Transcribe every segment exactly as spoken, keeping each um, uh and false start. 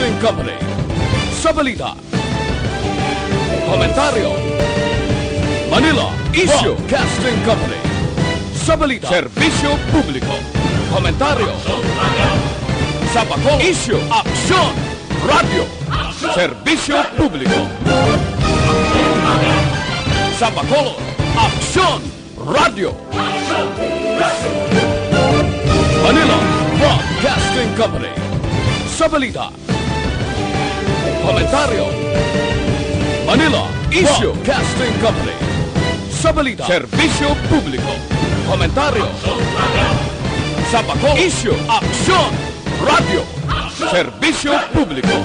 Broadcasting Company. Sa balita. Komentaryo. Manila Issue. Broadcasting Company. Sa balita. Serbisyo publiko. Komentaryo. Sa Bacolod. Issue. Aksyon. Radyo. Serbisyo publiko. Sa Bacolod. Aksyon. Radyo. Manila Broadcasting Company. Sa balita. Komentaryo. Manila Issue. Broadcasting Company. Sa balita. Serbisyo publiko. Komentaryo. Sa Bacolod. Issue. Aksyon. Radyo. Serbisyo publiko.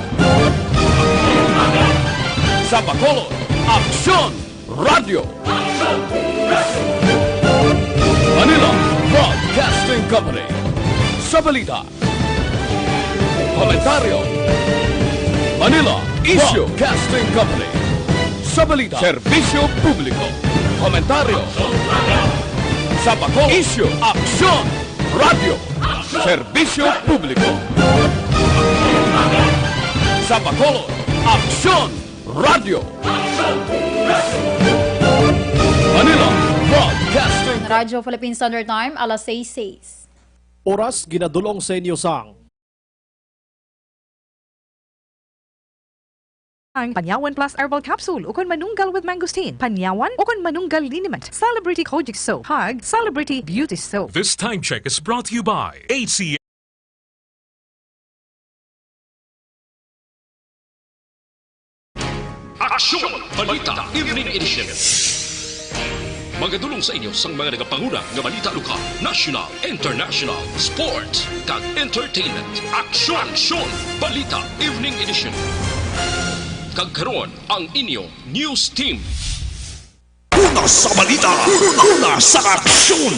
Sa Bacolod. Aksyon. Radyo. Manila Broadcasting Company. Sa balita. Komentaryo. Manila Issue. Broadcasting Company. Sa balita. Serbisyo publiko. Komentaryo. Sa Bacolod. Issue. Aksyon. Radyo. Serbisyo publiko. Sa Bacolod. Aksyon. Radyo. Manila Broadcasting. Radyo Philippine Standard Time, alas sais sais. Oras ginadulong sa inyo sang ang Panyawan Plus Herbal Capsule ukon Manunggal with Mangosteen, Panyawan ukon Manunggal Liniment, Celebrity Kojic Soap, kag Celebrity Beauty Soap. This time check is brought to you by H C Aksyon Balita Evening Edition. Magadulong sa inyo sang mga nagapanguna nga balita lokal, national, international, sports, kag entertainment. Aksyon, Aksyon Balita Evening Edition. Kag karon, ang inyo news team. Una sa balita, una sa aksyon.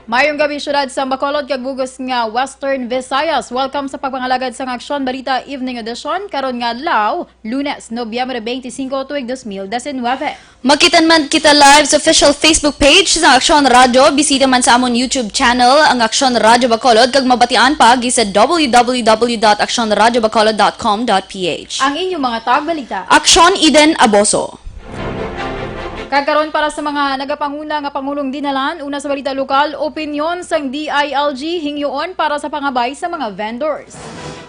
Mayong gabi, siyudad sang Bacolod kag bug-os nga Western Visayas. Welcome sa pagpangalagad sang Aksyon Balita Evening Edition karon nga adlaw, Lunes, Nobyembre twenty-five, tuig dos mil diecinuebe. Makita man kita live sa official Facebook page sang Aksyon Radyo. Bisita man sa amon YouTube channel, ang Aksyon Radyo Bacolod, kag mabatian pa agi sa w w w dot aksyon radyo bacolod dot com dot p h. Ang inyong mga tagbalita. Aksyon Eden Aboso. Kag karon, para sa mga nagapanguna nga pangulong dinalan, una sa balita lokal, opinyon sang D I L G hingyoon para sa pangabay sa mga vendors.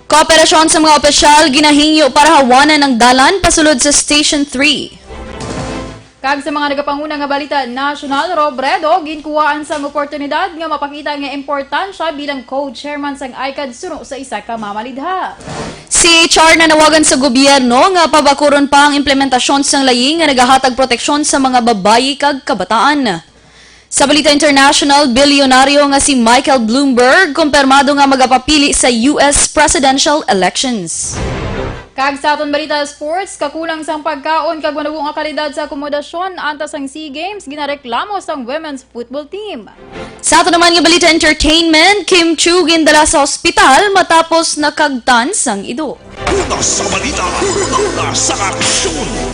Kooperasyon sa mga opisyal ginahingyo para hawanan ang dalan pasulod sa Station three. Kag sa mga nagapanguna nga balita nasyonal, Robredo ginkuhaan sang oportunidad nga mapakita nga importansya bilang co-chairman sang ICAD suno sa isa ka mamalidha. C H R nanawagan sa gobyerno nga pabakuron pa ang implementasyon sang layi nga nagahatag proteksyon sa mga babayi kag kabataan. Sa balita international, bilyonaryo nga si Michael Bloomberg kumpirmado nga magapapili sa U S presidential elections. Kag sa aton balita sports, kakulang sang pagkaon kag manubo nga kalidad sa akomodasyon antas sang SEA Games, ginareklamo sang women's football team. Sa aton naman nga balita entertainment, Kim Chiu gindala sa ospital matapos nakagtan sang ido. Una sa balita, una sa aksyon.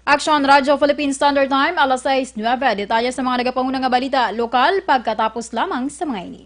Aksyon Radyo Philippine Standard Time, alas sais nuebe. Detalye sa mga nagapanguna nga balita lokal pagkatapos lamang sa mga ini.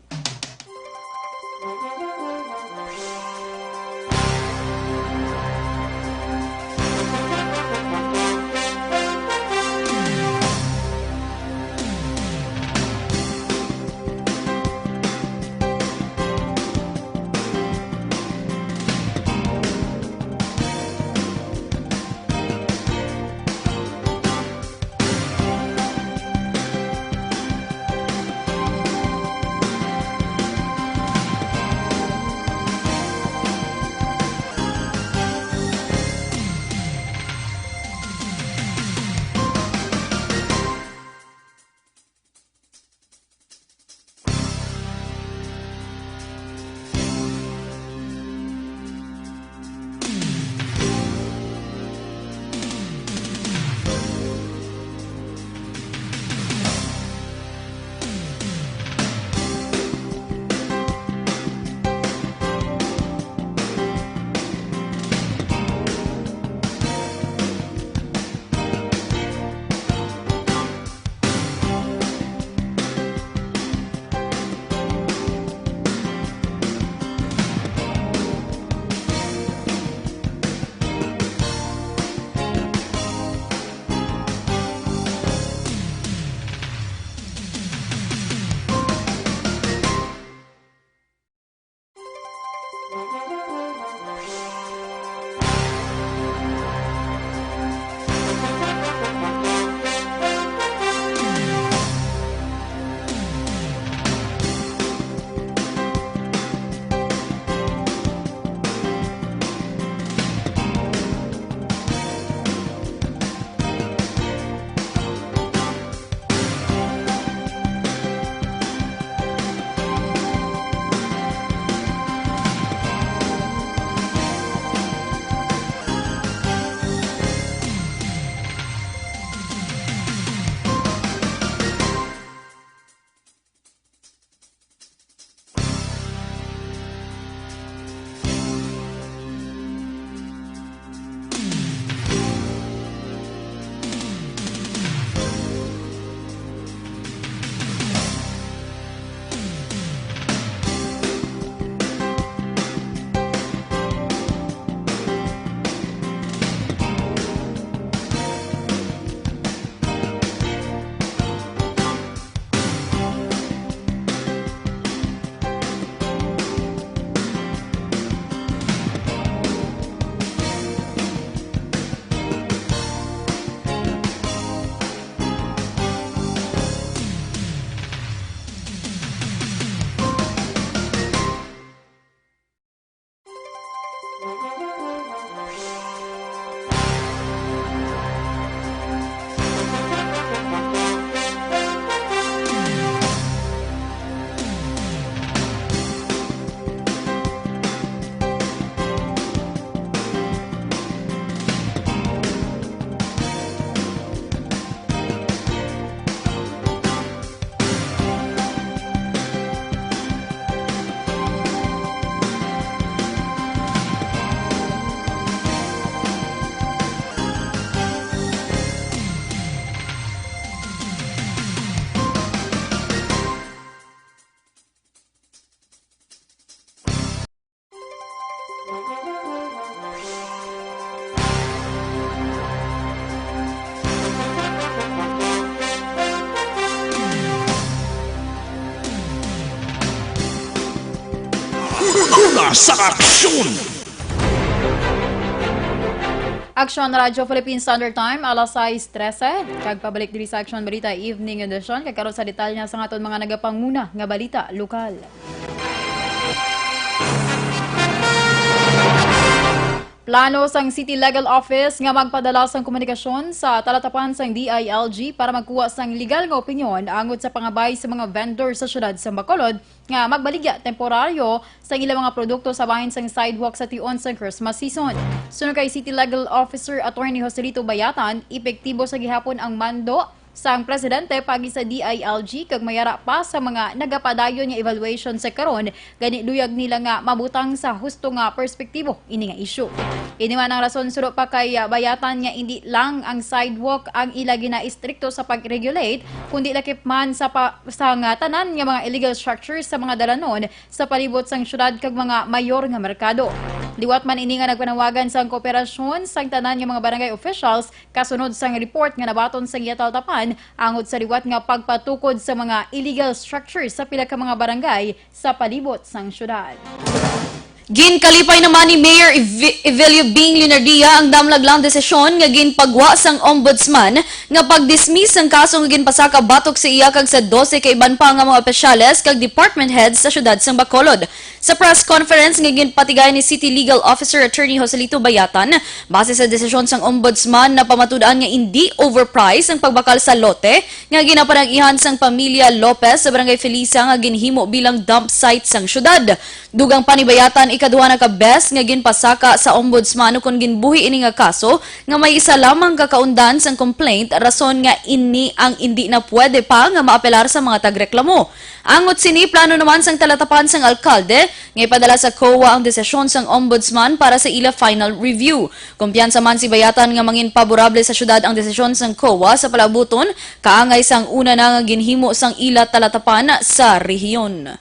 Una sa aksyon! Aksyon Radyo Philippine Standard Time, alas sais trese. Kag pabalik diri sa Aksyon Balita Evening Edition. Kag karon sa detalye sa aton mga nagapanguna nga balita lokal. Plano sang City Legal Office nga magpadala sang komunikasyon sa talatapan sang D I L G para magkuha sang legal nga opinyon angot sa pangabay sa mga vendor sa siyudad sa Bacolod nga magbaligya temporaryo sang ilang mga produkto sa bahin sang sidewalk sa tion sang Christmas season. Suno kay City Legal Officer Attorney Joselito Bayatan, epektibo sa gihapon ang mando sang presidente pagi sa D I L G kag mayara pa sa mga nagapadayon nga evaluation sa karon, gani luyag nila nga mabutang sa husto nga perspektibo ini nga isyu. Ini man ang rason, suno pa kay, ah, Bayatan, nga indi lang ang sidewalk ang ila ginaistrikto sa pag-regulate, kundi lakip man sa pa, sa nga tanan nga mga illegal structures sa mga dalanon sa palibot sang syudad kag mga mayor nga merkado. Liwat man ini nga nagpanawagan sang kooperasyon sang tanan nga mga barangay officials kasunod sang report nga nabaton sang iya talatapan angot sa liwat nga pagpatukod sa mga illegal structures sa pila ka mga barangay sa palibot sang syudad. Ginkalipay naman ni Mayor Evi-, Evelio Bing Leonardia ang damlaglang desisyon nga ginpagwa sang ombudsman nga pag-dismiss sang kaso nga ginpasaka batok sa iya kag sa dose ka iban pa nga mga opisyales kag department heads sa siyudad sang Bacolod. Sa press conference nga ginpatigay ni City Legal Officer Attorney Joselito Bayatan, base sa desisyon sang ombudsman, napamatud-an nga indi overpriced ang pagbakal sa lote nga ginapanag-ihan sang pamilya Lopez sa Barangay Felisa nga ginhimo bilang dump site sang siyudad. Dugang pa ni Bayatan, ikaduha na ka bes nga ginpasaka sa ombudsman ukon ginbuhi ini nga kaso nga may isa lamang ka kaundan sang complaint, rason nga ini ang indi na pwede pa nga maapelar sa mga tagreklamo. Angot sini, plano naman sang talatapan sang alkalde nga ipadala sa COA ang desisyon sang ombudsman para sa ila final review. Kumpiyansa man si Bayatan nga mangin paborable sa siyudad ang desisyon sang COA sa palaabuton, kaangay sang una na nga ginhimo sang ila talatapan sa rehiyon.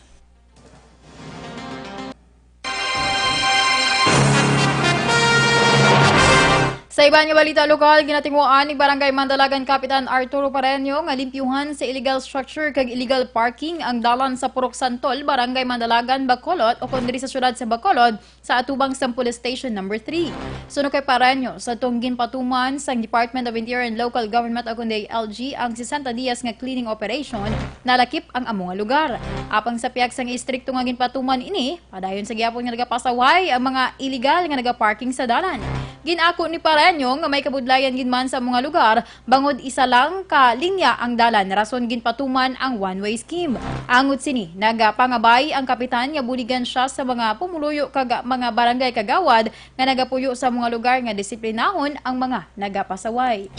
Sa iban nga balita lokal, ginatinguhaan ni Barangay Mandalagan Kapitan Arturo Pareño nga limpyuhan sa illegal structure kag illegal parking ang dalan sa Purok Santol, Barangay Mandalagan, Bacolod, ukon diri sa siyudad sa Bacolod, sa atubang sang Police Station Number Three. Suno kay Pareño, sa tong ginpatuman sang Department of Interior and Local Government, ukon D I L G, ang sesenta dias nga cleaning operation, nalakip ang amo nga lugar. Apang sa pihak sang istrikto nga ginpatuman ini, padayon sa gihapon nga nagapasaway ang mga iligal nga nagaparking sa dalan. Gin-ako ni Pareño nga may kabudlayan gid man sa mga lugar bangod isa lang ka linya ang dalan, rason ginpatuman ang one-way scheme. Angot sini, nagapangabay ang kapitan nga buligan sia sa mga pumuluyo kag mga barangay kagawad nga nagapuyo sa mga lugar nga disiplinahon ang mga nagapasaway.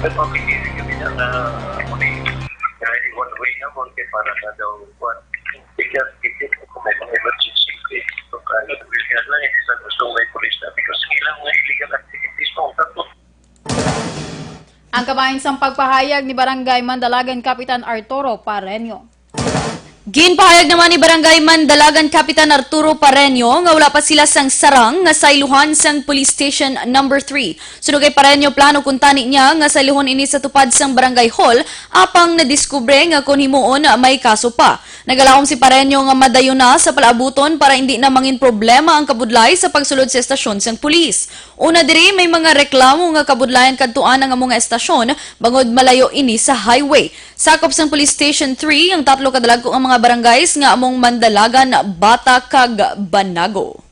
Nagpapigil kami na, na, na one way na mo, kaya para na daw, kuwan. Because, because kung may mga emergency, eh, so, kaya, kaya lang, eh, sa gusto may police na, because ng ilang mga illegal activities, no? Tapos, Ang kabahin sang pagpahayag ni Barangay Mandalagan Kapitan Arturo Pareño. Ginpahayag naman ni Barangay Mandalagan Kapitan Arturo Pareño nga wala pa sila sang sarang nga sayluhan sang Police Station Number Three. Suno kay Pareño, plano kuntani niya nga sayluhon ini sa tupad sang Barangay Hall, apang nadiskubre nga kon himuon may kaso pa. Nagalaom si Pareño nga madayon na sa palaabuton para indi na mangin problema ang kabudlay sa pagsulod sa estasyon sang pulis. Una diri, may mga reklamo nga kabudlayan kadtuan ang amo nga estasyon bangod malayo ini sa highway. Sakop sang Police Station Three ang tatlo ka dalagko nga mga barangays nga among Mandalagan, Bata, kag Banago.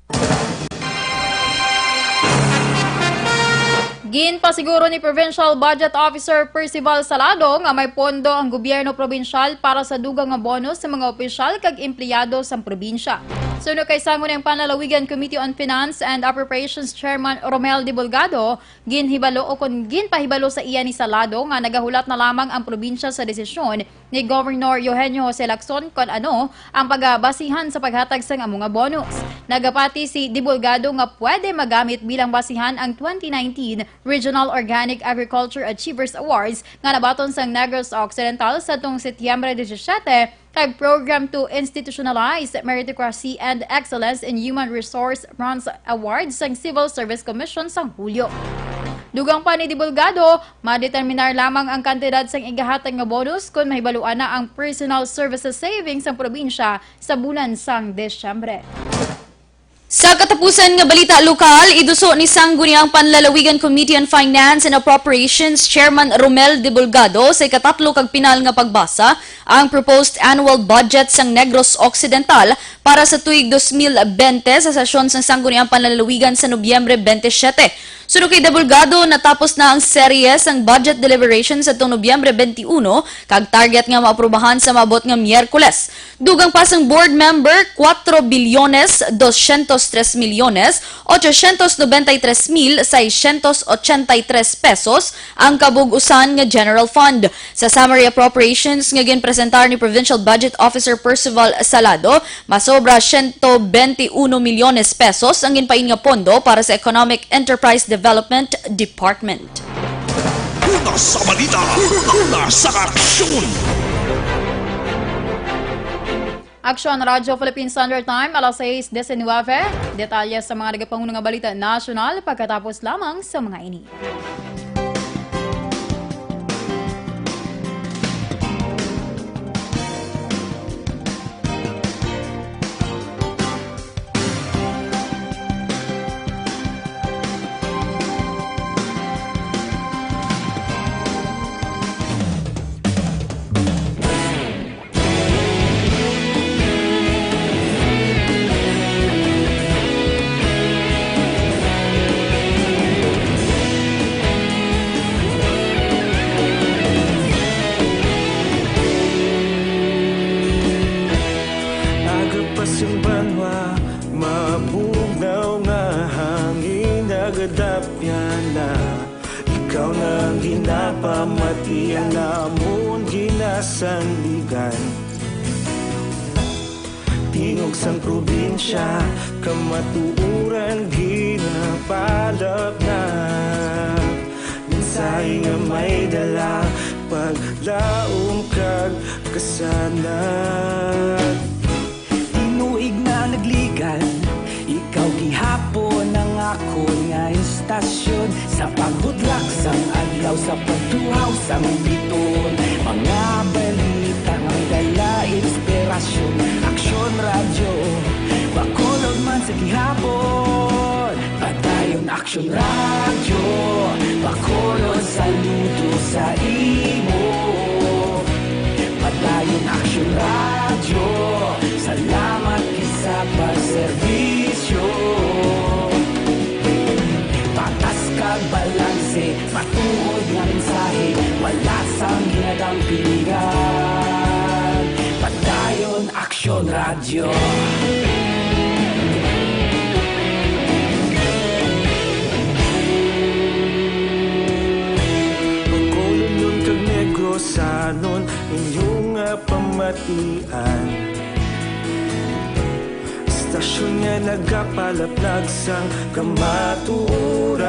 Ginpasiguro ni Provincial Budget Officer Percival Salado nga may pondo ang gobyerno probinsyal para sa dugang nga bonus sa mga opisyal kag empleyado sang probinsya. Suno kay Sangguniang Panlalawigan Committee on Finance and Appropriations Chairman Romel Divulgado, ginhibalo o kon ginpahibalo sa iya ni Salado nga nagahulat na lamang ang probinsya sa desisyon ni Governor Eugenio Jose Lacson kon ano ang pagabasihan sa paghatag sang amo nga bonus. Nagapati si Divulgado nga pwede magamit bilang basihan ang twenty nineteen Regional Organic Agriculture Achievers Awards nga nabaton sang Negros Occidental sadtong Setyembre disisiete kag Program to Institutionalize Meritocracy and Excellence in Human Resource Bronze Awards sang Civil Service Commission sang Hulyo. Dugang pa ni Divulgado, madeterminar lamang ang kantidad sang igahatag nga bonus kon mahibaluan na ang personal services savings sang probinsya sa bulan sang Disyembre. Sa katapusan nga balita lokal, iduso ni Sangguniang Panlalawigan Committee on Finance and Appropriations Chairman Romel Debulgado sa ikatatlo kag pinal nga pagbasa ang proposed annual budget sang Negros Occidental para sa tuig dos mil bente sa sesyon sang Sangguniang Panlalawigan sa Nobyembre twenty-seven. Suno kay Debulgado, natapos na ang serye sang budget deliberations atong Nobyembre twenty-one, kag target nga maaprubahan sa maabot nga Miyerkules. Dugang pa sang board member, cuatro billones doscientos tres millones ochocientos noventa y tres mil seiscientos ochenta y tres pesos ang kabug-usan nga general fund. Sa summary appropriations nga ginpresentar ni Provincial Budget Officer Percival Salado, masobra siyento bente uno milyones pesos ang ginpain nga pondo para sa Economic Enterprise Development Department. Una sa balita, una sa aksyon. Aksyon Radyo Philippine Standard Time, alas sais diecinuebe. Detalye sa mga nagapangulo nga balita nasyonal pagkatapos lamang sa mga ini. Aga pa sing banwa, mabugnaw nga hangin, nagadapyan na. Ikaw na ang ginapamati, ang amon ginasandigan. Tingog sang probinsya, kamatuoran ginapalapnap. Mensahe nga may dala, paglaom kag kasanag. Tinuig na nagligan, ikaw gihapon ang akon nga istasyon. Sa pagbutlak sang adlaw, sa pagtuhaw sang bituon, mga balita nga may dala inspirasyon. Aksyon Radyo, Bacolod man sa gihapon. Padayon Aksyon Radyo, Bacolod, saludo sa imo. Padayon Aksyon Radyo, salamat gid sa pagserbisyo. Patas kag balanse, matuod nga mensahe, wala sang ginadampingan. Padayon Aksyon Radyo. Bacolodnon kag Negrosanon, inyo nga pamatian. Istasyon nga nagapalaplag sang kamatuoran.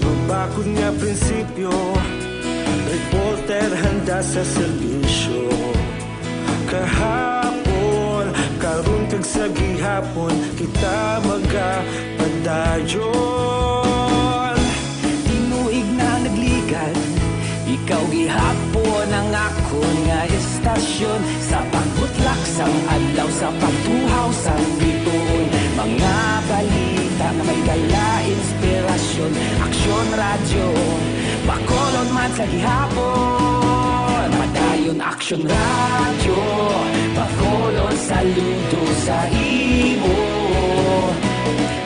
Mabakod nga prinsipyo, reporter handa sa serbisyo. Kahapon, karon kag sa gihapon, kita magapadayon. Tinuig na nagligan, ikaw gihapon ang akon nga istasyon. Sa pagbutlak sang adlaw, sa pagtuhaw sang bituon, mga balita nga may dala inspirasyon. Aksyon Radyo, Bacolod man sa gihapon. Padayon Aksyon Radyo, Bacolod, saludo sa imo.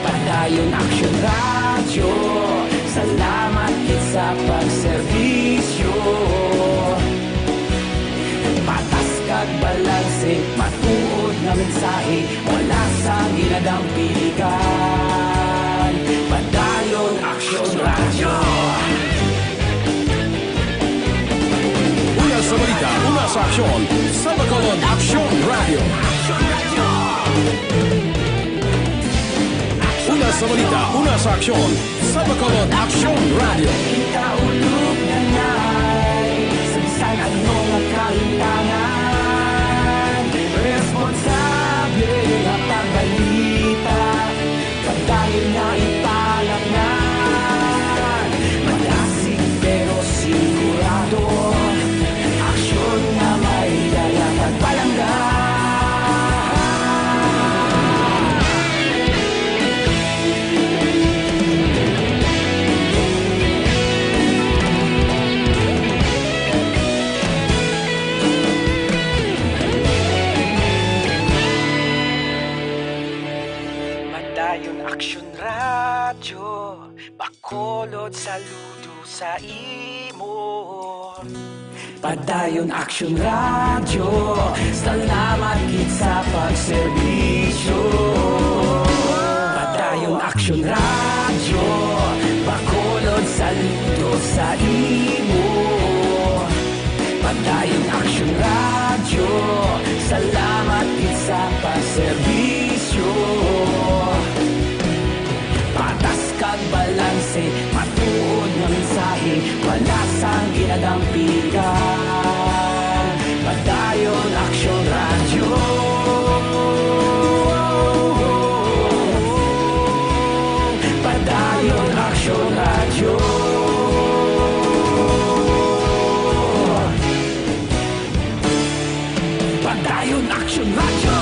Padayon Aksyon Radyo, salamat gid sa pagserbisyo. Patas kag balanse, matuod nga mensahe, wala sang ginadampingan. Padayon Aksyon Radyo. Una sa balita, una sa aksyon, sa Bacolod Aksyon Radyo. Una sa balita, una sa aksyon, sa Bacolod Aksyon Radyo. Kita ulog na ngay, sa bisan ano nga kahintangan, responsable nga pagbalita. Padayon nga ipalapngan, madasig pero sigurado. Aksyon nga may dala kag palangga. Bacolod, saludo sa imo. Padayon Aksyon Radyo, salamat gid sa pagserbisyo. Padayon Aksyon Radyo, Bacolod, saludo sa imo. Padayon Aksyon Radyo, salamat gid sa pagserbisyo. Patas kag balanse, matuod nga mensahe, wala sang ginadampigan. Padayon Aksyon Radyo. Padayon Aksyon Radyo. Padayon Aksyon Radyo.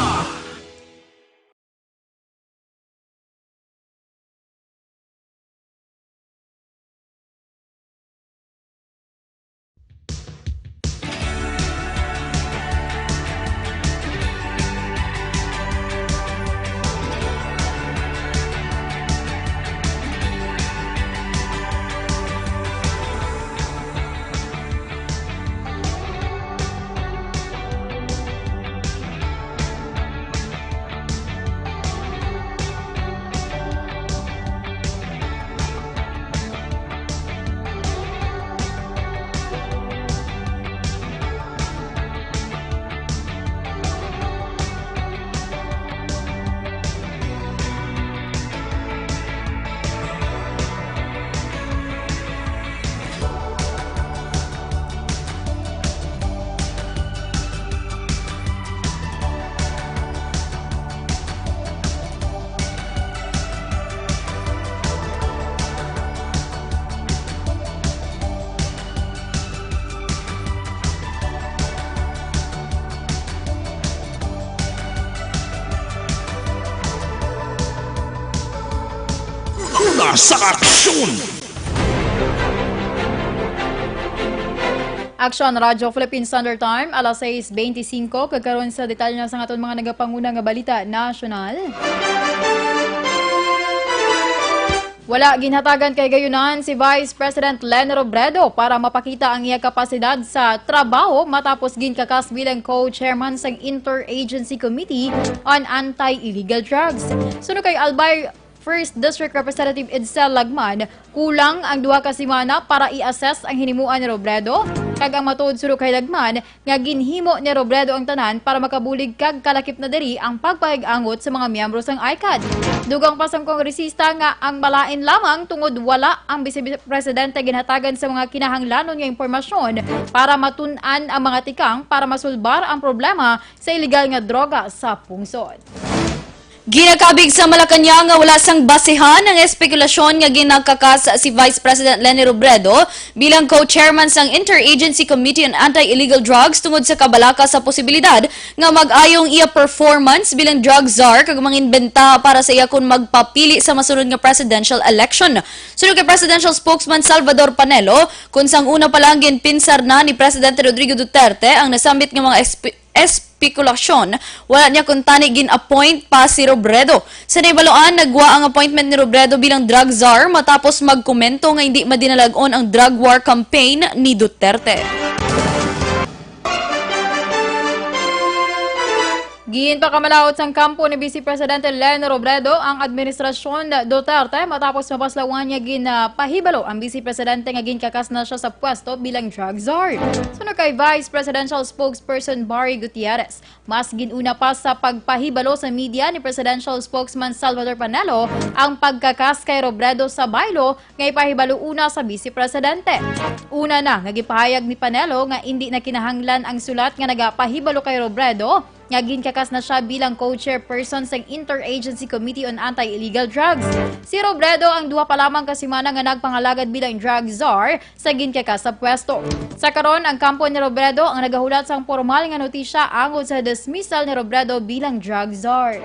Una sa aksyon! Aksyon Radyo Philippine Standard Time, alas sais beintisinko, kag karon sa detalye na sang aton mga nagapanguna nga balita nasyonal. Wala ginhatagan kahigayonan si Vice President Leni Robredo para mapakita ang iya kapasidad sa trabaho matapos ginkakas bilang co-chairman sang Interagency Committee on Anti-Illegal Drugs. Suno kay Albay, First District Representative Edsel Lagman, kulang ang duha ka semana para i-assess ang hinimuan ni Robredo, kag ang matuod suno kay Lagman nga ginhimo ni Robredo ang tanan para makabulig kag kalakip na diri ang pagpahig-angot sa mga miyembro sang ICAD. Dugang pa sang kongresista nga ang malain lamang tungod wala ang Vice Presidente ginhatagan sa mga kinahanglanon nga impormasyon para matun-an ang mga tikang para masulbar ang problema sa iligal nga droga sa pungsod. Ginakabig sa Malacañang nga wala sang basehan ang espekulasyon nga ginakakas si Vice President Leni Robredo bilang co-chairman sang Interagency Committee on Anti-Illegal Drugs tungod sa kabalaka sa posibilidad nga mag-ayo ang iya performance bilang drug czar kag manginbenta para sa iya kon magpapili sa masunod nga presidential election. Suno kay Presidential Spokesman Salvador Panelo, kon sang una pa lang ginpinsar na ni Presidente Rodrigo Duterte ang nasambit nga mga espe-, espekulasyon, wala niya kuntani gin-appoint pa si Robredo. Sa nahibaluan, nagwa ang appointment ni Robredo bilang drug czar matapos magkomento nga hindi madinalag-on ang drug war campaign ni Duterte. Ginpakamalaut sang kampo ni Vice Presidente Leni Robredo ang administrasyon Duterte matapos mabaslawan nga ginpahibalo ang Vice Presidente nga ginkakas na siya sa pwesto bilang drug czar. Suno kay Vice Presidential Spokesperson Barry Gutierrez, mas gin-una pa sa pagpahibalo sa media ni Presidential Spokesman Salvador Panelo ang pagkakas kay Robredo sa baylo nga ipahibalo una sa Vice Presidente. Una na nga gipahayag ni Panelo nga indi na kinahanglan ang sulat nga nagapahibalo kay Robredo nga ginkakas na siya bilang co-chairperson sang Interagency Committee on Anti-Illegal Drugs. Si Robredo ang duha pa lamang ka semana nga nagpangalagad bilang drug czar sa ginkakas sa pwesto. Sa karon, ang kampo ni Robredo ang nagahulat sang pormal nga notisya angod sa dismissal ni Robredo bilang drug czar.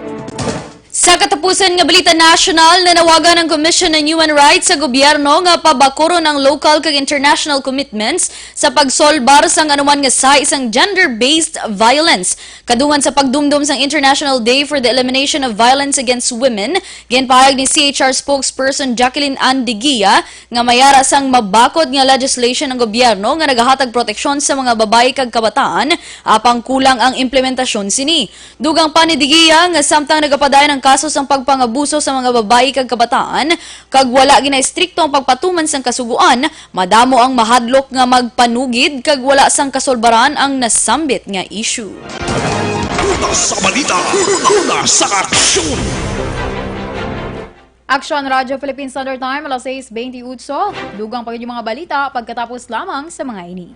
Sa katapusan nga balita nasyonal, nanawagan ang Commission on Human Rights sa gobyerno nga pabakuron ang local kag international commitments sa pagsolbar sang anuman nga sahi sang gender-based violence. Kadungan sa pagdumdom sang International Day for the Elimination of Violence Against Women, ginpahayag ni C H R spokesperson Jacqueline Ann Digia nga may ara sang mabakod nga legislation ang gobyerno nga nagahatag proteksyon sa mga babayi kag kabataan, apang kulang ang implementasyon sini. Dugang pa ni Digia nga samtang nagapadayon ang kaso sang pagpangabuso sa mga babayi kag kabataan, kag wala ginaistrikto ang pagpatuman sang kasugoan, madamo ang mahadlok nga magpanugid kag wala sang kasolbaran ang nasambit nga issue. Una sa balita, una sa aksyon. Aksyon Radyo Philippine Standard Time, alas sais bentiocho. Dugang pa gid yung mga balita pagkatapos lamang sa mga ini.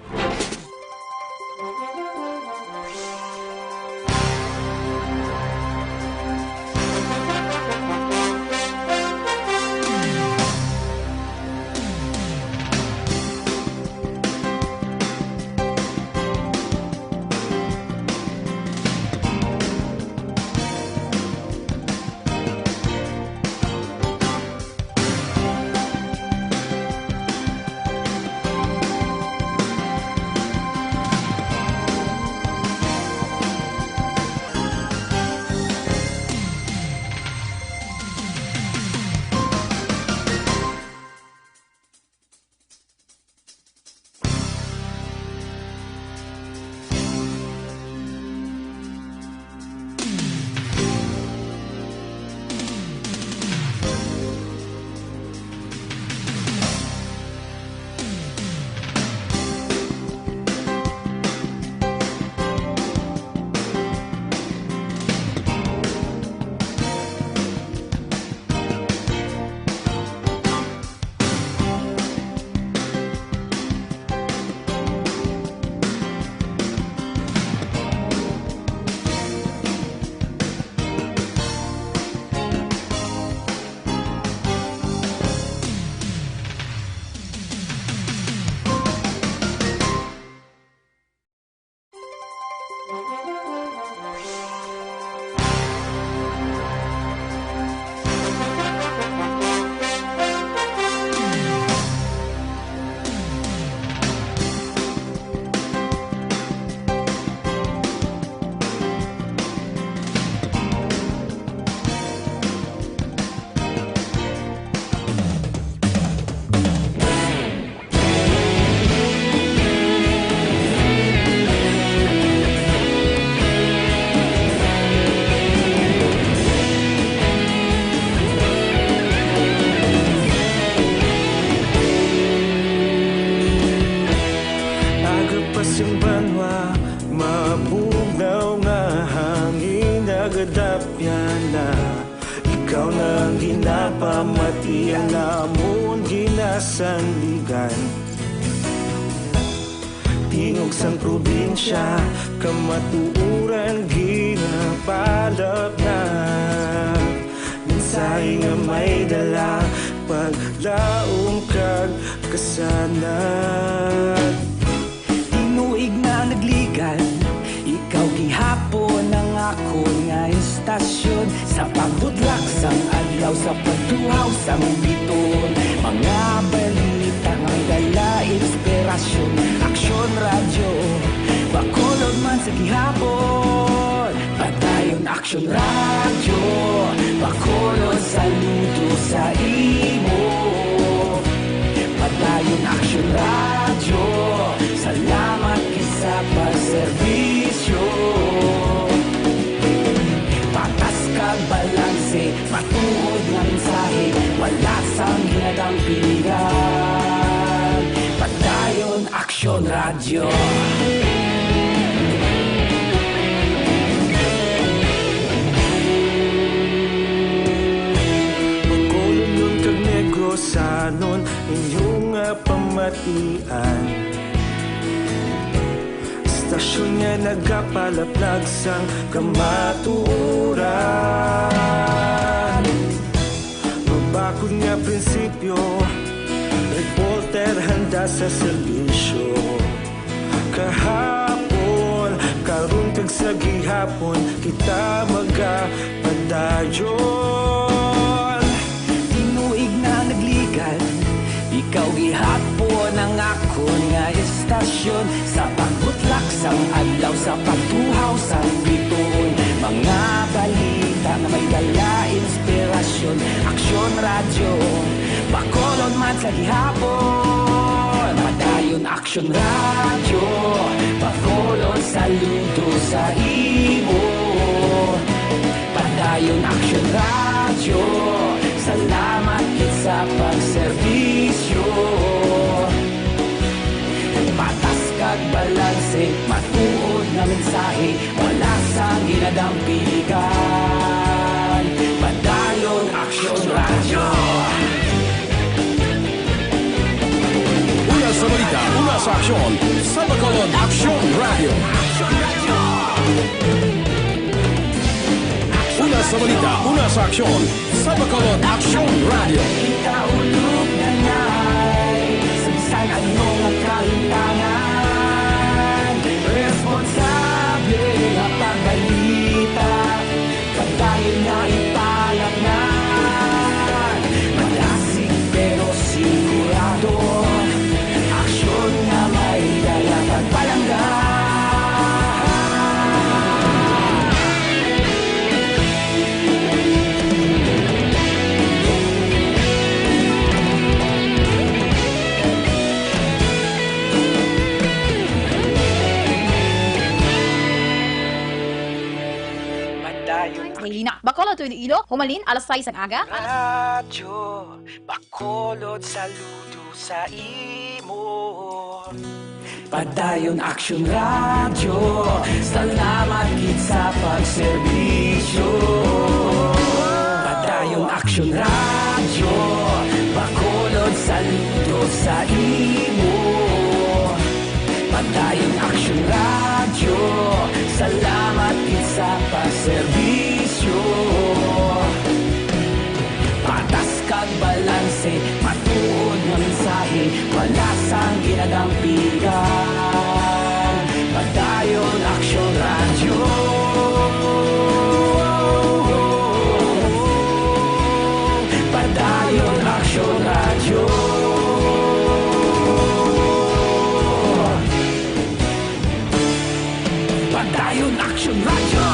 Agapas ang banwa, mabugnaw nga hangin, nagadapyan na. Ikaw na ang ginapamati, ang amon ginasandigan. Tingog sang probinsya, kamatuoran ginapalapnag. Mensahe nga may dala, paglaom kag kasanag. Tinuig na nagligan, ikaw gihapon ang akon nga istasyon. Sa pagbutlak sang adlaw, sa pagtuhaw sang biton, mga balita nga dala inspirasyon. Aksyon Radyo, Bacolod man sa gihapon. Padayon Aksyon Radyo, Bacolod, saludo sa imo. Padayon Aksyon Radyo, salamat gid sa pagserbisyo. Patas kag balanse, matuod nga mensahe, wala sang ginadampingan. Padayon Aksyon Radyo. Bacolodnon kag Negrosanon, inyo nga pamatian. Istasyon nga nagapalaplag sang kamatuoran. Mabakod nga prinsipyo, reporter handa sa serbisyo. Kahapon, karon, kag Sa gihapon kita magapadayon. Tinuig na nagligan, ikaw gihapon ang akon nga estasyon. Sa pagbutlak sang adlaw, sa pagtuhaw sang bituon, mga balita nga may dala inspirasyon. Aksyon Radyo, Bacolod man sa gihapon. Padayon Aksyon Radyo, Bacolod, saludo sa imo. Padayon Aksyon Radyo, salamat gid sa pagserbisyo. Patas kag balanse, matuod nga mensahe, wala sang ginadampigan. Padayon Aksyon Radyo. Una sa balita, una sa aksyon, sa Bacolod Aksyon Radyo. Una sa balita, una sa aksyon, sa Bacolod Aksyon Radyo. Kita ulog na nay, sa bisan ano nga kahintangan, responsable nga pagbalita. Padayon nga ipalatnan, madasig pero sigurado. Aksyon nga may dala pagpalangga. Padayon. Daily na. Bacolod to Iloilo, humalin alas sais ang aga. Radyo Bacolod, saludo sa imo. Padayon Aksyon Radyo, salamat gid sa pagserbisyo. Padayon Aksyon Radyo, Bacolod, saludo sa imo. Padayon Aksyon Radyo, salamat gid sa pagserbisyo. Patas kag balanse, matuod nga mensahe, wala sang ginadampigan. Padayon Aksyon Radyo. Padayon Aksyon Radyo. Padayon Aksyon Radyo.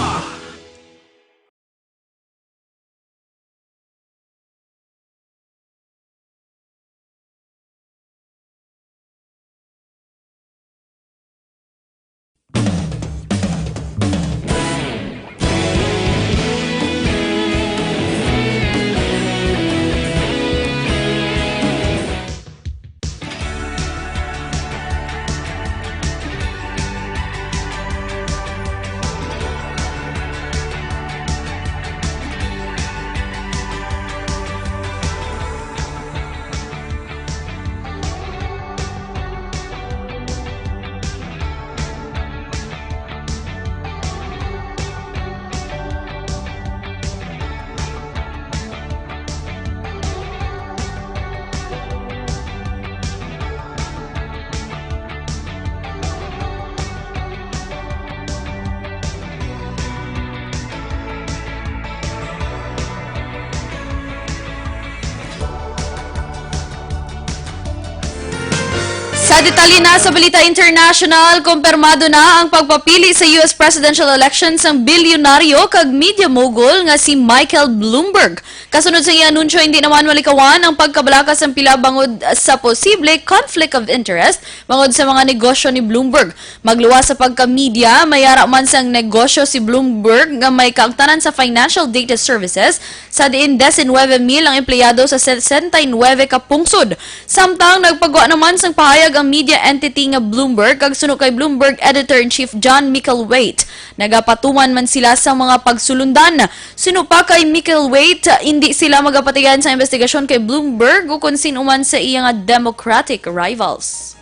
Sa detalye na sa balita international, kumpirmado na ang pagpapili sa U S presidential election sang bilyonaryo kag media mogul nga si Michael Bloomberg. Kasunod sa iyang anunsyo, hindi naman malikawan ang pagkabalaka sang pila bangod sa posible conflict of interest bangod sa mga negosyo ni Bloomberg. Magluwas sa pagka-media, may ara man sang negosyo si Bloomberg nga may kaangtanan sa financial data services, sa diin disinwebe mil ang empleyado sa sesenta y nuebe ka pungsod. Samtang nagpagwa naman sang pahayag ang media entity nga Bloomberg, kag suno kay Bloomberg Editor-in-Chief John Micklethwait, nagapatuman man sila sa mga pagsulundan. Suno pa kay Micklethwait, hindi sila magapatigayon sa investigasyon kay Bloomberg o kon sin-o man sa iya nga Democratic rivals.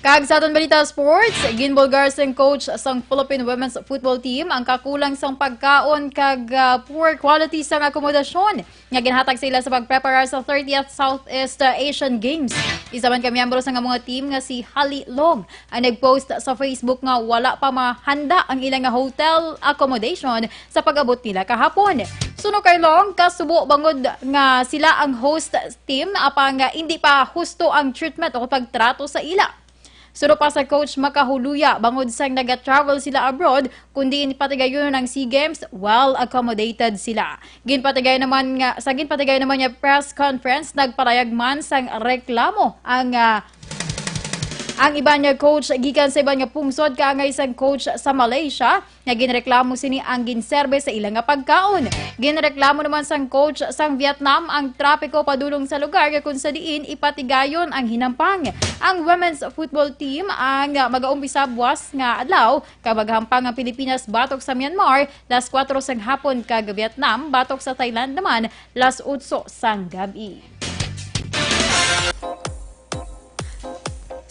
Kag sa aton balita sports, ginbulgar sang coach sang Philippine Women's Football Team ang kakulang sang pagkaon kag, ah, poor quality sang akomodasyon nga ginhatag sa ila sa pagpreparar sa thirtieth Southeast, ah, Asian Games. Isa man ka miyembro sang among team nga si Hali Long ang nag-post sa Facebook nga wala pa mahanda ang ila nga hotel accommodation sa pag-abot nila kahapon. Suno kay Long, kasubo bangod nga sila ang host team, apang, ah, hindi pa husto ang treatment o pagtrato sa ila. Suno pa sa coach Makahuluya, bangod sang naga-travel sila abroad, kundi patigayon ang SEA Games, well accommodated sila. Ginpatigay naman nga, sa ginpatigay naman nga press conference, nagparayag man sang reklamo ang, ah, ang iban nga coach gikan sa iban nga pungsod, kaangay sang coach sa Malaysia, nga ginreklamo sini ang ginserbe sa ila nga pagkaon. Ginreklamo naman sang coach sang Vietnam ang trapiko padulong sa lugar nga kung sa diin ipatigayon ang hinampang. Ang women's football team ang magaumpisa buwas nga adlaw, kag maghampang ang Pilipinas batok sa Myanmar, las kuwatro sang hapon, kag Vietnam batok sa Thailand naman, las otso sang gab-i.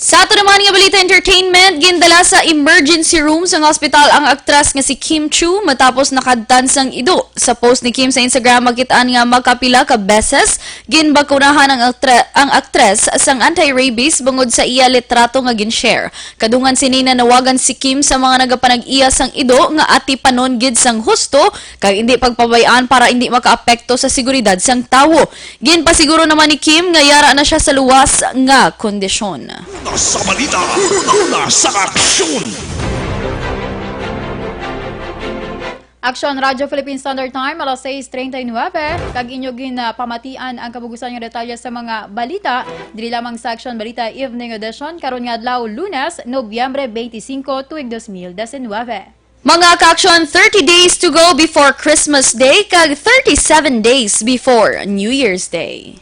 Sa ato naman nga balita entertainment, gindala sa emergency room sang hospital ang aktres nga si Kim Chiu matapos nakadtan sang ido. Sa post ni Kim sa Instagram, makit-an nga makapila ka beses ginbakunahan ang aktre-, ang aktres sang anti-rabies bangod sa iya litrato nga gin-share. Kadungan sini, nanawagan si Kim sa mga nagapanag-iya sang ido nga atipanon gid sang husto kag indi pagpabay-an para indi makaapekto sa seguridad sang tawo. Ginpasiguro naman ni Kim nga yara na siya sa luwas nga kondisyon. Una sa balita, una sa aksyon. Aksyon Radyo Philippine Standard Time, alas sais treinta y nueve, kag inyo ginapamatian ang kabugusan nga detalye sa mga balita, diri lamang sa Aksyon Balita Evening Edition, karon nga adlaw, Lunes, Nobyembre twenty-five, tuig dos mil diecinueve. Mga ka-aksyon, thirty days to go before Christmas Day kag thirty-seven days before New Year's Day.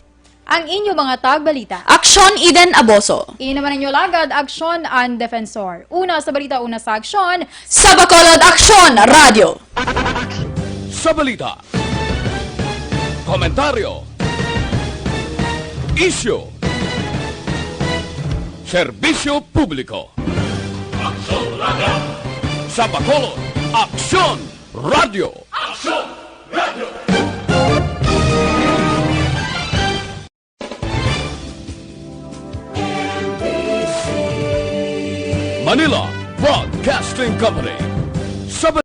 Ang inyo mga tagbalita. Aksyon Eden Aboso. Ini naman inyo lagad, Aksyon Ann Defensor. Una sa balita, una sa aksyon. Sa Bacolod, Aksyon Radyo. Sa balita, komentaryo, isyu, serbisyo publiko. Aksyon Radyo. Sa Bacolod, Aksyon Radyo. Aksyon Radyo. Manila Broadcasting Company.